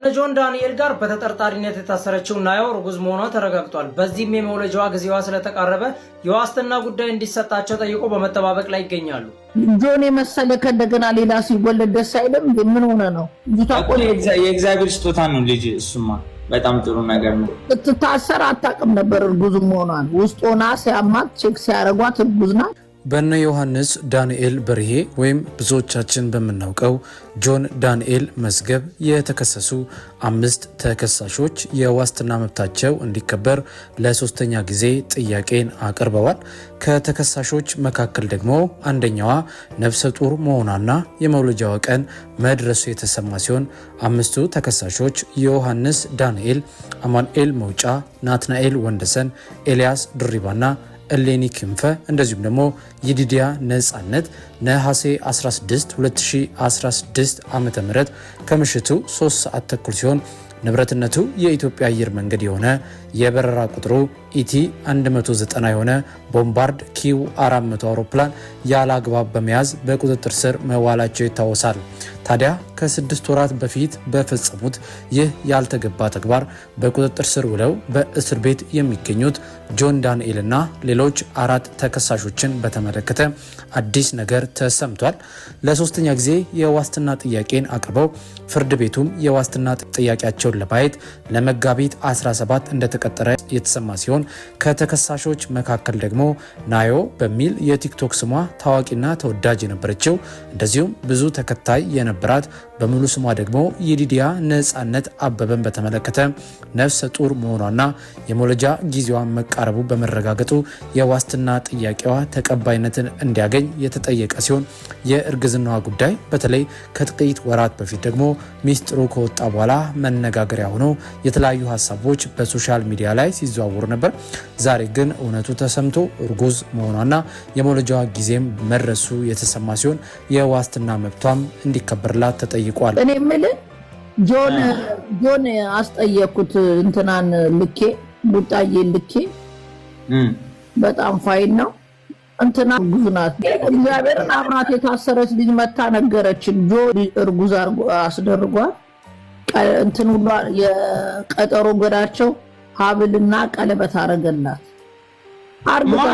ከጆን ዳንኤል ጋር በተጠርጣሪነት የታሰረችው ናዮ እርጉዝ መሆኗ ተረጋግጧል። በዚህም የመውለጃዋ ጊዜዋ ስለተቃረበ የዋስትና ጉዳይ እንዲሰጣቸው ጠይቆ በመጠባበቅ ላይ ይገኛሉ። ጆን የመሰለ ከእንደገና ሌላ ሲወለድ ደስ አይልም? ምን ሆነ ነው? የእግዚአብሔር ስጦታ ነው ልጅ። እሱማ በጣም ጥሩ ነገር ነው። ስትታሰር አታውቅም ነበር እርጉዝ መሆኗን። ውስጥ ሆና ሲያማት check ሲያደርጓት እርጉዝ ናት። በነ ዮሐንስ ዳንኤል በርሄ ወይም ብዙዎቻችን በምናውቀው ጆን ዳንኤል መዝገብ የተከሰሱ አምስት ተከሳሾች የዋስትና መብታቸው እንዲከበር ለሶስተኛ ጊዜ ጥያቄን አቅርበዋል። ከተከሳሾች መካከል ደግሞ አንደኛዋ ነፍሰ ጡር መሆኗና የመውለጃዋ ቀን መድረሱ የተሰማ ሲሆን አምስቱ ተከሳሾች ዮሐንስ ዳንኤል፣ አማኑኤል መውጫ፣ ናትናኤል ወንደሰን፣ ኤልያስ ድሪባና እሌኒ ክንፈ እንደዚሁም ደግሞ ይዲዲያ ነጻነት ነሐሴ 16 2016 ዓ ም ከምሽቱ 3 ሰዓት ተኩል ሲሆን ንብረትነቱ የኢትዮጵያ አየር መንገድ የሆነ የበረራ ቁጥሩ ET 190 የሆነ ቦምባርድ Q 400 አውሮፕላን ያለ አግባብ በመያዝ በቁጥጥር ስር መዋላቸው ይታወሳል። ታዲያ ከ6 ወራት በፊት በፈጸሙት ይህ ያልተገባ ተግባር በቁጥጥር ስር ውለው በእስር ቤት የሚገኙት ጆን ዳንኤልና ሌሎች አራት ተከሳሾችን በተመለከተ አዲስ ነገር ተሰምቷል። ለሶስተኛ ጊዜ የዋስትና ጥያቄን አቅርበው ፍርድ ቤቱም የዋስትና ጥያቄያቸውን ለማየት ለመጋቢት 17 እንደተቀጠረ የተሰማ ሲሆን ከተከሳሾች መካከል ደግሞ ናዮ በሚል የቲክቶክ ስሟ ታዋቂና ተወዳጅ የነበረችው እንደዚሁም ብዙ ተከታይ የነበራት በሙሉ ስሟ ደግሞ የዲዲያ ነጻነት አበበን በተመለከተ ነፍሰ ጡር መሆኗና የመውለጃ ጊዜዋን መቃረቡ በመረጋገጡ የዋስትና ጥያቄዋ ተቀባይነትን እንዲያገኝ የተጠየቀ ሲሆን የእርግዝናዋ ጉዳይ በተለይ ከጥቂት ወራት በፊት ደግሞ ሚስጥሩ ከወጣ በኋላ መነጋገሪያ ሆኖ የተለያዩ ሀሳቦች በ social media ላይ ሲዘዋወሩ ነበር። ዛሬ ግን እውነቱ ተሰምቶ እርጉዝ መሆኗና የመውለጃዋ ጊዜም መድረሱ የተሰማ ሲሆን የዋስትና መብቷም እንዲከበርላት ተጠይቋል። እኔ የምልህ ጆን አስጠየቅኩት፣ እንትናን ልኬ፣ ቡጣዬ ልኬ፣ በጣም fine ነው። እንትና እርጉዝ ናት። እግዚአብሔርን አብራት የታሰረች ልጅ መታ ነገረችን። ጆ እርጉዝ አስደርጓል። እንትን ሁሉ የቀጠሮ ገዳቸው ሀብልና ቀለበት አረገላት። አርግዛ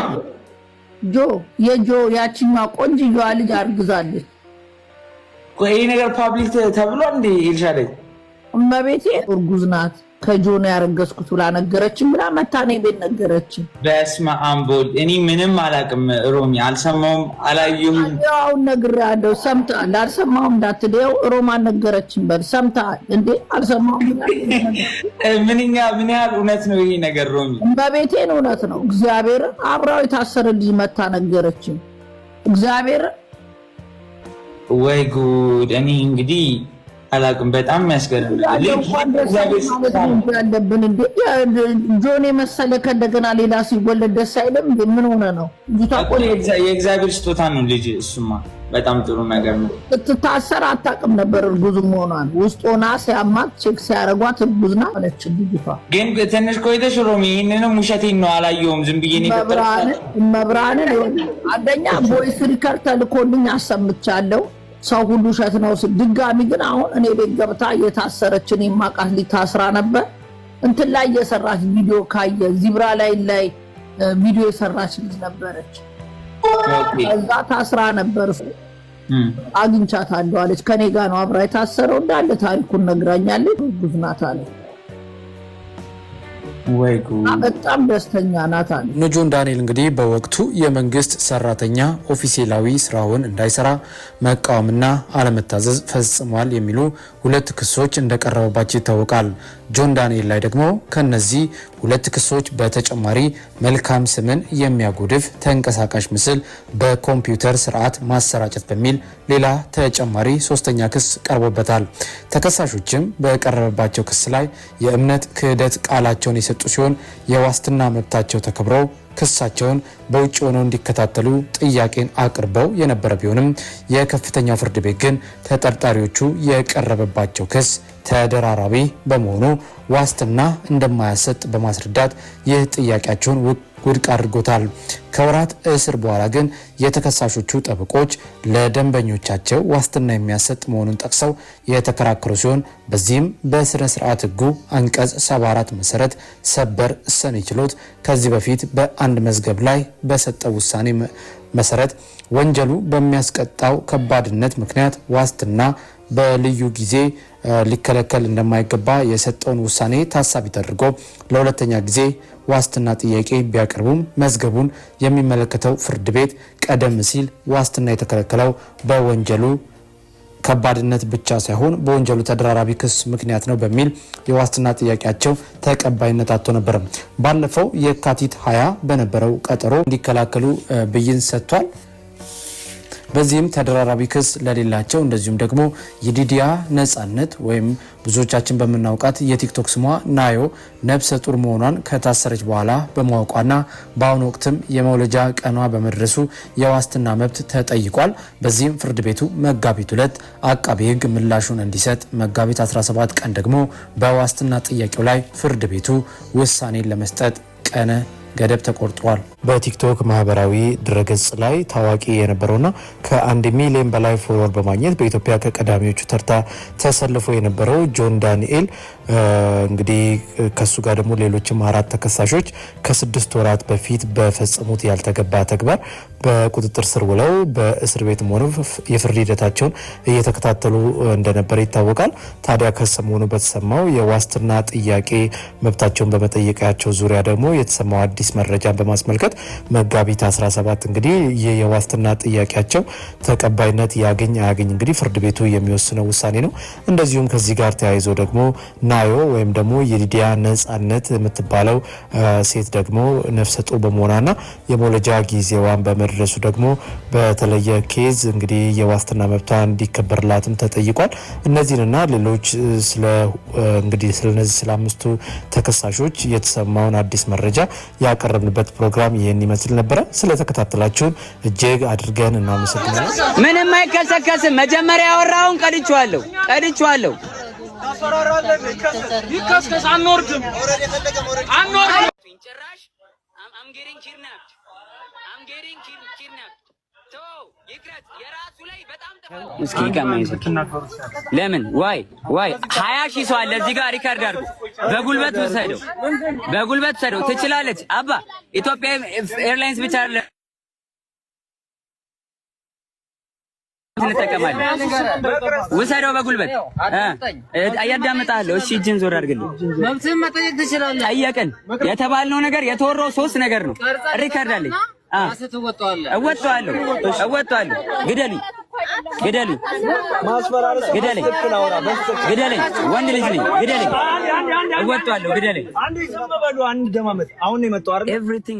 ጆ የጆ ያችኛዋ ቆንጅየዋ ልጅ አርግዛለች። ይህ ነገር public ተብሏል እንዴ? ኤልሻዳይ። እመቤቴ እርጉዝ ናት፣ ከጆ ነው ያረገዝኩት ብላ ነገረችን ብላ መታ እኔ ቤት ነገረችን። በስመ አብ ወልድ። እኔ ምንም አላውቅም ሮሚ፣ አልሰማሁም፣ አላየሁም። አሁን ነግሬሃለሁ፣ ሰምተሃል። አልሰማሁም እንዳትለው ሮማን ነገረችን በል። ሰምተሃል እንዴ? አልሰማሁም። ምንኛ ምን ያህል እውነት ነው ይሄ ነገር ሮሚ? እመቤቴን እውነት ነው። እግዚአብሔርን አብራው የታሰረ ልጅ መታ ነገረችን። እግዚአብሔርን። ወይ ጉድ! እኔ እንግዲህ አላውቅም። በጣም የሚያስገርም። ያለብን እንዴ ጆን የመሰለ ከእንደገና ሌላ ሲወለድ ደስ አይልም? ምን ሆነ ነው? የእግዚአብሔር ስጦታ ነው ልጅ። እሱማ በጣም ጥሩ ነገር ነው። ስትታሰር አታውቅም ነበር እርጉዝ መሆኗን። ውስጥ ሆና ሲያማት check ሲያደርጓት እርጉዝ ናት አለች ልጅቷ። ግን ትንሽ ቆይተሽ ሮሚ ይህንንም ውሸቴን ነው አላየሁም፣ ዝም ብዬ መብራንን አንደኛ voice record ተልኮልኝ አሰምቻለሁ። ሰው ሁሉ ውሸት ነው። ድጋሚ ግን አሁን እኔ ቤት ገብታ የታሰረችን የማውቃት ልጅ ታስራ ነበር። እንትን ላይ የሰራች ቪዲዮ ካየ ዚብራ ላይ ቪዲዮ የሰራች ልጅ ነበረች። እዛ ታስራ ነበር። አግኝቻታለሁ አለች። ከኔ ጋር ነው አብራ የታሰረው እንዳለ ታሪኩን ነግራኛለች። እርጉዝ ናት አለች። በጣም ደስተኛ ናት አለ። ጆን ዳንኤል እንግዲህ በወቅቱ የመንግስት ሰራተኛ ኦፊሴላዊ ስራውን እንዳይሰራ መቃወምና አለመታዘዝ ፈጽሟል የሚሉ ሁለት ክሶች እንደቀረበባቸው ይታወቃል። ጆን ዳንኤል ላይ ደግሞ ከነዚህ ሁለት ክሶች በተጨማሪ መልካም ስምን የሚያጎድፍ ተንቀሳቃሽ ምስል በኮምፒውተር ስርዓት ማሰራጨት በሚል ሌላ ተጨማሪ ሶስተኛ ክስ ቀርቦበታል። ተከሳሾችም በቀረበባቸው ክስ ላይ የእምነት ክህደት ቃላቸውን የሰጡ ሲሆን የዋስትና መብታቸው ተከብረው ክሳቸውን በውጭ ሆነው እንዲከታተሉ ጥያቄን አቅርበው የነበረ ቢሆንም የከፍተኛው ፍርድ ቤት ግን ተጠርጣሪዎቹ የቀረበባቸው ክስ ተደራራቢ በመሆኑ ዋስትና እንደማያሰጥ በማስረዳት ይህ ጥያቄያቸውን ውድቅ አድርጎታል። ከወራት እስር በኋላ ግን የተከሳሾቹ ጠበቆች ለደንበኞቻቸው ዋስትና የሚያሰጥ መሆኑን ጠቅሰው የተከራከሩ ሲሆን፣ በዚህም በስነ ስርዓት ሕጉ አንቀጽ 74 መሰረት ሰበር ሰሚ ችሎት ከዚህ በፊት በአንድ መዝገብ ላይ በሰጠው ውሳኔ መሰረት ወንጀሉ በሚያስቀጣው ከባድነት ምክንያት ዋስትና በልዩ ጊዜ ሊከለከል እንደማይገባ የሰጠውን ውሳኔ ታሳቢ ተደርጎ ለሁለተኛ ጊዜ ዋስትና ጥያቄ ቢያቀርቡም፣ መዝገቡን የሚመለከተው ፍርድ ቤት ቀደም ሲል ዋስትና የተከለከለው በወንጀሉ ከባድነት ብቻ ሳይሆን በወንጀሉ ተደራራቢ ክስ ምክንያት ነው በሚል የዋስትና ጥያቄያቸው ተቀባይነት አጥቶ ነበር። ባለፈው የካቲት 20 በነበረው ቀጠሮ እንዲከላከሉ ብይን ሰጥቷል። በዚህም ተደራራቢ ክስ ለሌላቸው፣ እንደዚሁም ደግሞ የዲዲያ ነጻነት ወይም ብዙዎቻችን በምናውቃት የቲክቶክ ስሟ ናዮ ነፍሰ ጡር መሆኗን ከታሰረች በኋላ በማወቋና በአሁኑ ወቅትም የመውለጃ ቀኗ በመድረሱ የዋስትና መብት ተጠይቋል። በዚህም ፍርድ ቤቱ መጋቢት 2 አቃቤ ሕግ ምላሹን እንዲሰጥ፣ መጋቢት 17 ቀን ደግሞ በዋስትና ጥያቄው ላይ ፍርድ ቤቱ ውሳኔን ለመስጠት ቀነ ገደብ ተቆርጧል። በቲክቶክ ማህበራዊ ድረገጽ ላይ ታዋቂ የነበረውና ከ1 ሚሊዮን በላይ follower በማግኘት በኢትዮጵያ ከቀዳሚዎቹ ተርታ ተሰልፎ የነበረው ጆን ዳንኤል፣ እንግዲህ ከሱ ጋር ደግሞ ሌሎችም አራት ተከሳሾች ከ6 ወራት በፊት በፈጸሙት ያልተገባ ተግባር በቁጥጥር ስር ውለው በእስር ቤትም ሆነው የፍርድ ሂደታቸውን እየተከታተሉ እንደነበረ ይታወቃል። ታዲያ ከሰሞኑ በተሰማው የዋስትና ጥያቄ መብታቸውን በመጠየቃቸው ዙሪያ ደግሞ የተሰማው አዲስ መረጃን በማስመልከት መጋቢት 17 እንግዲህ ይህ የዋስትና ጥያቄያቸው ተቀባይነት ያገኝ አያገኝ እንግዲህ ፍርድ ቤቱ የሚወስነው ውሳኔ ነው። እንደዚሁም ከዚህ ጋር ተያይዞ ደግሞ ናዮ ወይም ደግሞ የሊዲያ ነጻነት የምትባለው ሴት ደግሞ ነፍሰ ጡር በመሆኗና የመውለጃ ጊዜዋን በመድረሱ ደግሞ በተለየ case እንግዲህ የዋስትና መብቷ እንዲከበርላትም ተጠይቋል። እነዚህንና ሌሎች ስለ እንግዲህ ስለነዚህ ስለ አምስቱ ተከሳሾች የተሰማውን አዲስ መረጃ ያቀረብንበት ፕሮግራም ይህን ይመስል ነበረ። ስለተከታተላችሁን እጅግ አድርገን እናመሰግናለን። ምንም አይከሰከስም። መጀመሪያ ያወራውን ቀድቼዋለሁ፣ ቀድቼዋለሁ። ይከስከስ። አንወርድም፣ አንወርድም። ጭራሽ I'm getting kidnapped, I'm getting kidnapped። የራሱ ላይ በጣም እስኪ ይቀማኝ። ለምን? Why, why? 20,000 ሰው አለ እዚህ ጋር፣ record አድርጎ። በጉልበት ውሰደው፣ በጉልበት ውሰደው። ትችላለች አባ። ኢትዮጵያ Airlines ብቻ አይደለም እንጠቀማለን። ውሰደው በጉልበት። እያዳምጥሃለሁ። እሺ እጅን ዞር አድርግልኝ። መብትህን መጠየቅ ትችላለህ። ጠየቅን። የተባልነው ነገር የተወራው ሶስት ነገር ነው። Record አለኝ። እወጣዋለሁ፣ እወጣዋለሁ። ግደሉኝ፣ ግደሉኝ፣ ግደለኝ፣ ግደለኝ። ወንድ ልጅ ነኝ። ግደለኝ፣ እወጣዋለሁ። ግደለኝ። አንዴ ዝም በሉ። አንድ ደማመጥ አሁን ነው የመጣው አይደል? Everything.